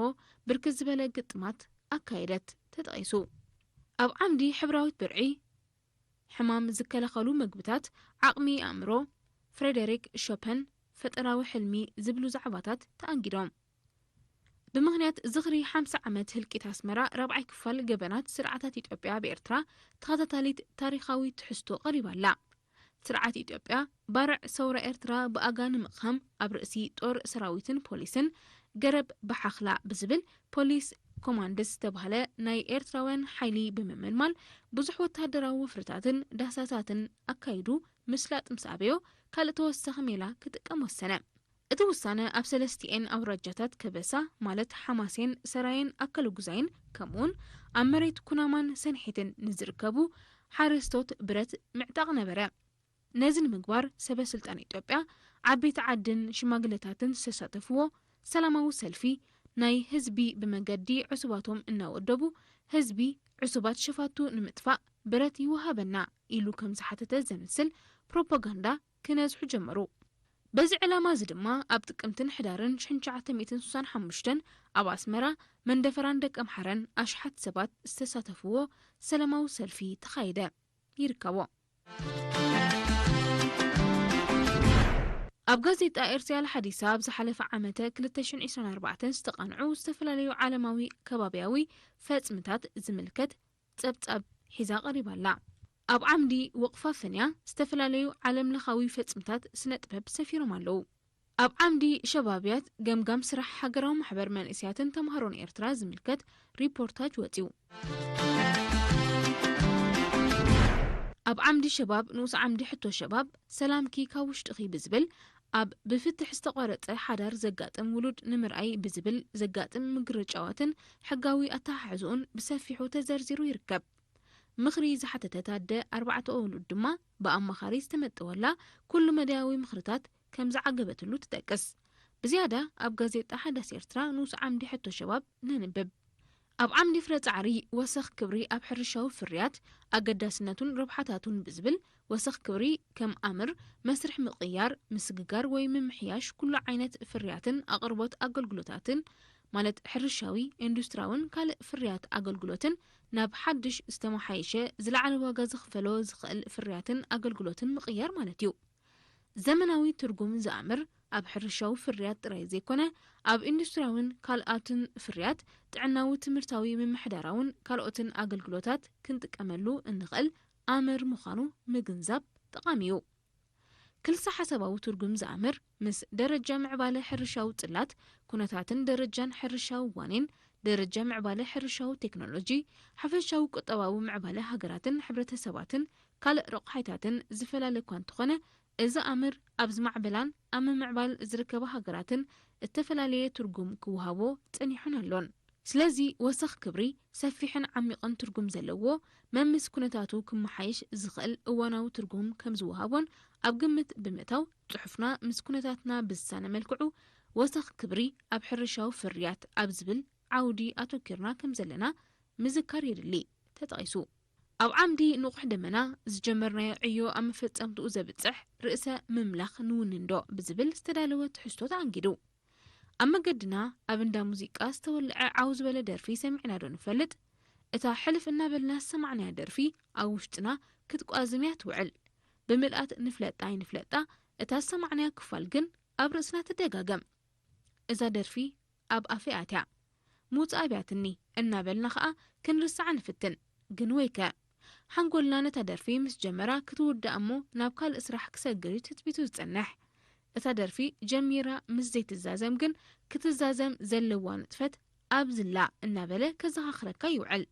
ብርክት ዝበለ ግጥማት ኣካየደት ተጠቒሱ። ኣብ ዓምዲ ሕብራዊት ብርዒ፣ ሕማም ዝከላኸሉ መግብታት፣ ዓቕሚ ኣእምሮ፣ ፍሬደሪክ ሾፐን፣ ፈጠራዊ ሕልሚ ዝብሉ ዛዕባታት ተኣንጊዶም። ብምኽንያት ዝኽሪ ሓምሳ ዓመት ህልቂት ኣስመራ ራብዓይ ክፋል ገበናት ስርዓታት ኢትዮጵያ ኣብ ኤርትራ ተኸታታሊት ታሪኻዊ ትሕዝቶ ቀሪባ ኣላ። ስርዓት ኢትዮጵያ ባርዕ ሰውራ ኤርትራ ብኣጋ ንምቕሃም ኣብ ርእሲ ጦር ሰራዊትን ፖሊስን ገረብ ብሓኽላ ብዝብል ፖሊስ ኮማንድስ ዝተባህለ ናይ ኤርትራውያን ሓይሊ ብምምልማል ብዙሕ ወተሃደራዊ ወፍርታትን ዳህሳሳትን ኣካይዱ ምስላጥ ምስ ኣበዮ ካልእ ተወሳኺ ሜላ ክጥቀም ወሰነ። እቲ ውሳነ ኣብ ሰለስቲኤን ኣውራጃታት ከበሳ ማለት ሓማሴን፣ ሰራየን ኣከለጉዛይን ከምኡውን ኣብ መሬት ኩናማን ሰንሒትን ንዝርከቡ ሓረስቶት ብረት ምዕጣቕ ነበረ። ነዚ ንምግባር ሰበ ስልጣን ኢትዮጵያ ዓበይቲ ዓድን ሽማግለታትን ዝተሳተፍዎ ሰላማዊ ሰልፊ፣ ናይ ህዝቢ ብመገዲ ዕሱባቶም እናወደቡ፣ ህዝቢ ዕሱባት ሸፋቱ ንምጥፋእ ብረት ይወሃበና ኢሉ ከም ዝሓተተ ዘምስል ፕሮፓጋንዳ ክነዝሑ ጀመሩ። በዚ ዕላማ እዚ ድማ ኣብ ጥቅምትን ሕዳርን ሽሕን ትሽዓተ ሚእትን ስሳን ሓሙሽተን ኣብ ኣስመራ መንደፈራን ደቀምሓረን ኣሽሓት ሰባት ዝተሳተፍዎ ሰላማዊ ሰልፊ ተኻየደ። ይርከቦ። ኣብ ጋዜጣ ኤርትራ ሓዲሳ ኣብ ዝሓለፈ ዓመተ ክልተ ሽሕን ዕስራን ኣርባዕተን ዝተቓንዑ ዝተፈላለዩ ዓለማዊ ከባብያዊ ፈጽምታት ዝምልከት ጸብጻብ ሒዛ ቀሪባ ኣላ። ኣብ ዓምዲ ወቕፋ ፈንያ ዝተፈላለዩ ዓለምለኻዊ ፈጽምታት ስነ ጥበብ ሰፊሮም ኣለዉ። ኣብ ዓምዲ ሸባብያት ገምጋም ስራሕ ሃገራዊ ማሕበር መንእስያትን ተምሃሮን ኤርትራ ዝምልከት ሪፖርታጅ ወጺኡ። ኣብ ዓምዲ ሸባብ ንኡስ ዓምዲ ሕቶ ሸባብ ሰላምኪ ካብ ውሽጥኺ ብዝብል ኣብ ብፍትሕ ዝተቋረጸ ሓዳር ዘጋጥም ውሉድ ንምርኣይ ብዝብል ዘጋጥም ምግርጫዋትን ሕጋዊ ኣተሓሕዝኡን ብሰፊሑ ተዘርዚሩ ይርከብ። ምኽሪ ዝሓተተት ኣደ ኣርባዕተ ውሉድ ድማ ብኣማኻሪ ዝተመጠወላ ኩሉ መዳያዊ ምኽርታት ከም ዝዓገበትሉ ትጠቅስ። ብዝያዳ ኣብ ጋዜጣ ሓዳስ ኤርትራ ንኡስ ዓምዲ ሕቶ ሸባብ ነንብብ። ኣብ ዓምዲ ፍረ ጻዕሪ ወሰኽ ክብሪ ኣብ ሕርሻዊ ፍርያት ኣገዳስነቱን ረብሓታቱን ብዝብል ወሰኽ ክብሪ ከም ኣምር መስርሕ ምቕያር፣ ምስግጋር ወይ ምምሕያሽ ኩሉ ዓይነት ፍርያትን ኣቕርቦት ኣገልግሎታትን ማለት ሕርሻዊ፣ ኢንዱስትራውን ካልእ ፍርያት ኣገልግሎትን ናብ ሓድሽ ዝተመሓየሸ ዝለዓለ ዋጋ ዝኽፈሎ ዝኽእል ፍርያትን ኣገልግሎትን ምቕያር ማለት እዩ። ዘመናዊ ትርጉም ዝኣምር ኣብ ሕርሻዊ ፍርያት ጥራይ ዘይኮነ ኣብ ኢንዱስትሪያውን ካልኣትን ፍርያት ጥዕናዊ ትምህርታዊ ምምሕዳራውን ካልኦትን ኣገልግሎታት ክንጥቀመሉ እንኽእል ኣምር ምዃኑ ምግንዛብ ጠቓሚ እዩ። ክልሰ ሓሳባዊ ትርጉም ዝኣምር ምስ ደረጃ ምዕባለ ሕርሻዊ ጽላት፣ ኩነታትን ደረጃን ሕርሻዊ ዋኒን፣ ደረጃ ምዕባለ ሕርሻዊ ቴክኖሎጂ፣ ሓፈሻዊ ቁጠባዊ ምዕባለ ሃገራትን ሕብረተሰባትን ካልእ ረቑሓይታትን ዝፈላለ እኳ እንተኾነ፣ እዚ ኣምር ኣብ ዝማዕበላን ኣብ ምምዕባል ዝርከባ ሃገራትን እተፈላለየ ትርጉም ክወሃቦ ጸኒሑን ኣሎን። ስለዚ ወሰኽ ክብሪ ሰፊሕን ዓሚቕን ትርጉም ዘለዎ መምስ ኩነታቱ ክመሓየሽ ዝኽእል እዋናዊ ትርጉም ከም ዝወሃቦን ኣብ ግምት ብምእታው ጽሑፍና ምስ ኩነታትና ብዝሳነ መልክዑ ወሰኽ ክብሪ ኣብ ሕርሻዊ ፍርያት ኣብ ዝብል ዓውዲ ኣተኪርና ከም ዘለና ምዝካር የድሊ። ተጠቒሱ። ኣብ ዓምዲ ንቑሕ ደመና ዝጀመርናዮ ዕዮ ኣብ መፈጸምትኡ ዘብጽሕ ርእሰ ምምላኽ ንውንንዶ ብዝብል ዝተዳለወ ትሕዝቶ ተኣንጊዱ። ኣብ መገድና ኣብ እንዳ ሙዚቃ ዝተወልዐ ዓው ዝበለ ደርፊ ሰሚዕና ዶ ንፈልጥ? እታ ሕልፍ እናበልና ዝሰማዕናያ ደርፊ ኣብ ውሽጥና ክትቋዝም እያ ትውዕል። ብምልኣት ንፍለጣ ኣይንፍለጣ እታ ዝሰማዕናያ ክፋል ግን ኣብ ርእስና ትደጋገም። እዛ ደርፊ ኣብ ኣፈይ ኣትያ፣ ምውጻእ ኣብያትኒ እናበልና ኸኣ ክንርስዓ ንፍትን። ግን ወይከ፣ ሓንጎልና ነታ ደርፊ ምስ ጀመራ ክትውዳእ እሞ ናብ ካልእ ስራሕ ክሰግር እዩ ትጽቢቱ ዝጸንሕ። እታ ደርፊ ጀሚራ ምስ ዘይትዛዘም ግን ክትዛዘም ዘለዋ ንጥፈት ኣብዝላ እናበለ ከዘኻኽረካ ይውዕል።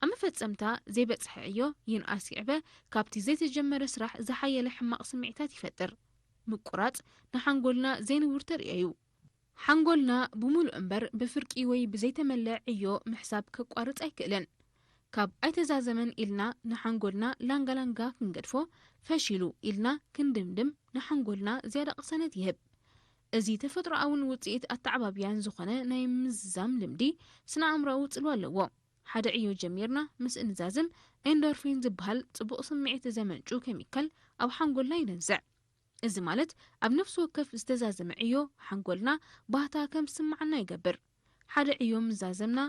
ኣብ መፈጸምታ ዘይበጽሐ ዕዮ ይንኣስ ይዕበ ካብቲ ዘይተጀመረ ስራሕ ዝሓየለ ሕማቕ ስምዒታት ይፈጥር። ምቁራጽ ንሓንጎልና ዘይንቡር ተርእዮ እዩ። ሓንጎልና ብምሉእ እምበር ብፍርቂ ወይ ብዘይተመልአ ዕዮ ምሕሳብ ከቋርጽ ኣይክእልን። ካብ ኣይተዛዘመን ኢልና ንሓንጎልና ላንጋላንጋ ክንገድፎ፣ ፈሺሉ ኢልና ክንድምድም ንሓንጎልና ዝያዳ ቅሳነት ይህብ። እዚ ተፈጥሮኣውን ውጽኢት ኣተዓባብያን ዝኾነ ናይ ምዝዛም ልምዲ ስነ ኣእምሮኣዊ ጽልዋ ኣለዎ። ሓደ ዕዮ ጀሚርና ምስ እንዛዝም ኤንዶርፊን ዝበሃል ጽቡቕ ስምዒት ዘመንጩ ኬሚካል ኣብ ሓንጎልና ይነዝዕ። እዚ ማለት ኣብ ነፍሲ ወከፍ ዝተዛዘመ ዕዮ ሓንጎልና ባህታ ከም ዝስምዓና ይገብር። ሓደ ዕዮ ምስ ዛዘምና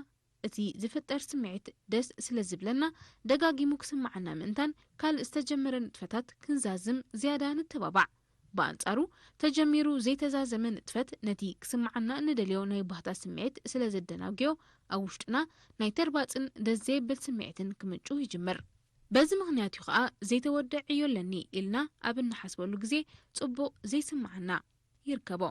እቲ ዝፍጠር ስምዒት ደስ ስለ ዝብለና ደጋጊሙ ክስምዓና ምእንታን ካልእ ዝተጀመረ ንጥፈታት ክንዛዝም ዝያዳ ንተባባዕ። ብኣንጻሩ ተጀሚሩ ዘይተዛዘመ ንጥፈት ነቲ ክስምዓና እንደልዮ ናይ ባህታ ስምዒት ስለ ዘደናጉዮ ኣብ ውሽጥና ናይ ተርባጽን ደስ ዘየብል ስምዒትን ክምንጩ ይጅምር። በዚ ምኽንያት እዩ ኸኣ ዘይተወደ ዕዮ ኣለኒ ኢልና ኣብ እንሓስበሉ ግዜ ጽቡቕ ዘይስምዓና ይርከቦ።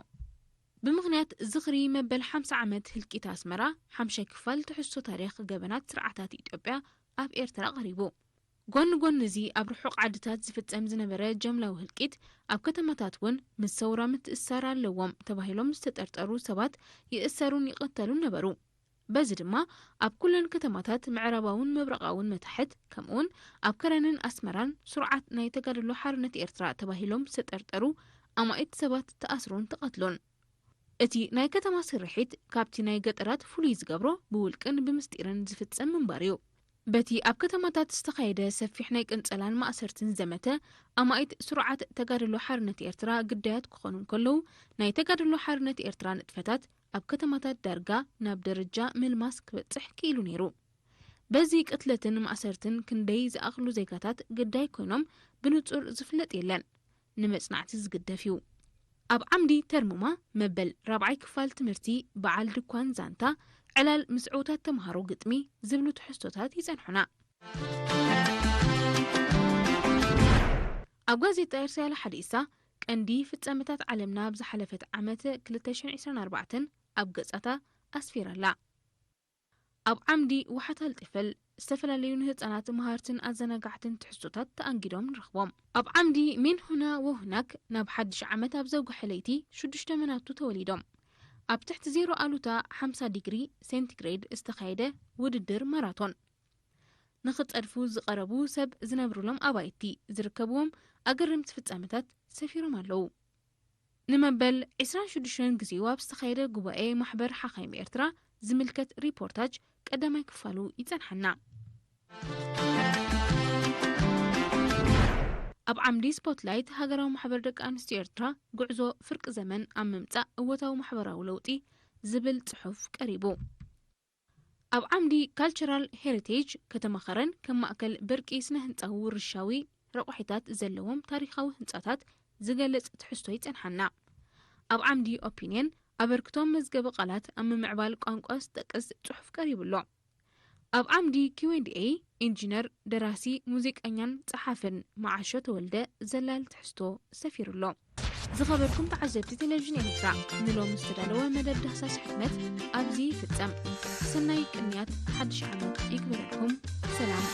ብምኽንያት ዝኽሪ መበል ሓምሳ ዓመት ህልቂት ኣስመራ ሓምሻይ ክፋል ትሕዝቶ ታሪኽ ገበናት ስርዓታት ኢትዮጵያ ኣብ ኤርትራ ቀሪቡ። ጎኒ ጎኒ እዚ ኣብ ርሑቕ ዓድታት ዝፍጸም ዝነበረ ጀምላዊ ህልቂት ኣብ ከተማታት እውን ምስ ሰውራ ምትእስሳር ኣለዎም ተባሂሎም ዝተጠርጠሩ ሰባት ይእሰሩን ይቐተሉን ነበሩ። በዚ ድማ ኣብ ኩለን ከተማታት ምዕራባውን ምብራቓውን መታሕት ከምኡውን ኣብ ከረንን ኣስመራን ስሩዓት ናይ ተጋድሎ ሓርነት ኤርትራ ተባሂሎም ዝተጠርጠሩ ኣማኢት ሰባት ተኣስሩን ተቐትሉን። እቲ ናይ ከተማ ስርሒት ካብቲ ናይ ገጠራት ፍሉይ ዝገብሮ ብውልቅን ብምስጢርን ዝፍጸም ምንባር እዩ። በቲ ኣብ ከተማታት ዝተኻየደ ሰፊሕ ናይ ቅንጸላን ማእሰርትን ዘመተ፣ ኣማኢት ስሩዓት ተጋድሎ ሓርነት ኤርትራ ግዳያት ክኾኑ እንከለዉ፣ ናይ ተጋድሎ ሓርነት ኤርትራ ንጥፈታት ኣብ ከተማታት ዳርጋ ናብ ደረጃ ምልማስ ክበጽሕ ክኢሉ ነይሩ። በዚ ቅትለትን ማእሰርትን ክንደይ ዝኣኽሉ ዜጋታት ግዳይ ኮይኖም ብንጹር ዝፍለጥ የለን። ንመጽናዕቲ ዝግደፍ እዩ። ኣብ ዓምዲ ተርሙማ መበል ራብዓይ ክፋል ትምህርቲ በዓል ድኳን ዛንታ ዕላል ምስ ዕውታት ተምሃሮ ግጥሚ ዝብሉ ትሕዝቶታት ይጸንሑና። ኣብ ጋዜጣ ኤርትራ ሓዲሳ ቀንዲ ፍጻመታት ዓለምና ኣብ ዝሓለፈት ዓመት ክልተ ሽሕን ዕስራን ኣርባዕተን ኣብ ገጻታ ኣስፊራ ኣላ። ኣብ ዓምዲ ዋሓት ኣልጢፈል ዝተፈላለዩ ንህጻናት መሃርትን ኣዘናጋዕትን ትሕዝቶታት ተኣንጊዶም ንረኽቦም። ኣብ ዓምዲ ሜን ሁና ወሁናክ ናብ ሓድሽ ዓመት ኣብ ዘውግሐ ለይቲ ሽዱሽተ መናቱ ተወሊዶም። ኣብ ትሕቲ ዜሮ ኣሉታ ሓምሳ ዲግሪ ሴንቲግሬድ ዝተኻየደ ውድድር ማራቶን። ንኽጸድፉ ዝቐረቡ ሰብ ዝነብሩሎም ኣባይቲ ዝርከብዎም ኣገረምቲ ፍጻመታት ሰፊሮም ኣለዉ። ንመበል ዕስራን ሽዱሽተን ግዜኡ ኣብ ዝተኻየደ ጉባኤ ማሕበር ሓኻይም ኤርትራ ዝምልከት ሪፖርታጅ ቀዳማይ ክፋሉ ይጸንሓና። ኣብ ዓምዲ ስፖትላይት ሃገራዊ ማሕበር ደቂ ኣንስትዮ ኤርትራ ጉዕዞ ፍርቂ ዘመን ኣብ ምምጻእ እወታዊ ማሕበራዊ ለውጢ ዝብል ጽሑፍ ቀሪቡ። ኣብ ዓምዲ ካልቸራል ሄሪቴጅ ከተማ ኸረን ከም ማእከል ብርቂ ስነ ህንጻዊ ውርሻዊ ረቋሒታት ዘለዎም ታሪኻዊ ህንጻታት ዝገልጽ ትሕዝቶ ይጸንሓና። ኣብ ዓምዲ ኦፒንየን ኣበርክቶም መዝገበ ቃላት ኣብ ምምዕባል ቋንቋ ዝጠቅስ ጽሑፍ ቀሪቡ ኣሎ። ኣብ ዓምዲ ኪው ኤንድ ኤ ኢንጂነር፣ ደራሲ፣ ሙዚቀኛን ጸሓፍን መዓሾ ተወልደ ዘላል ትሕዝቶ ሰፊሩ ኣሎ። ዝኸበርኩም ተዓዘብቲ ቴሌቪዥን ኤርትራ፣ ንሎሚ ዝተዳለወ መደብ ዳህሳስ ሕትመት ኣብዚ ይፍጸም። ሰናይ ቅንያት ሓድሽ ዓመት ይግበረልኩም። ሰላም።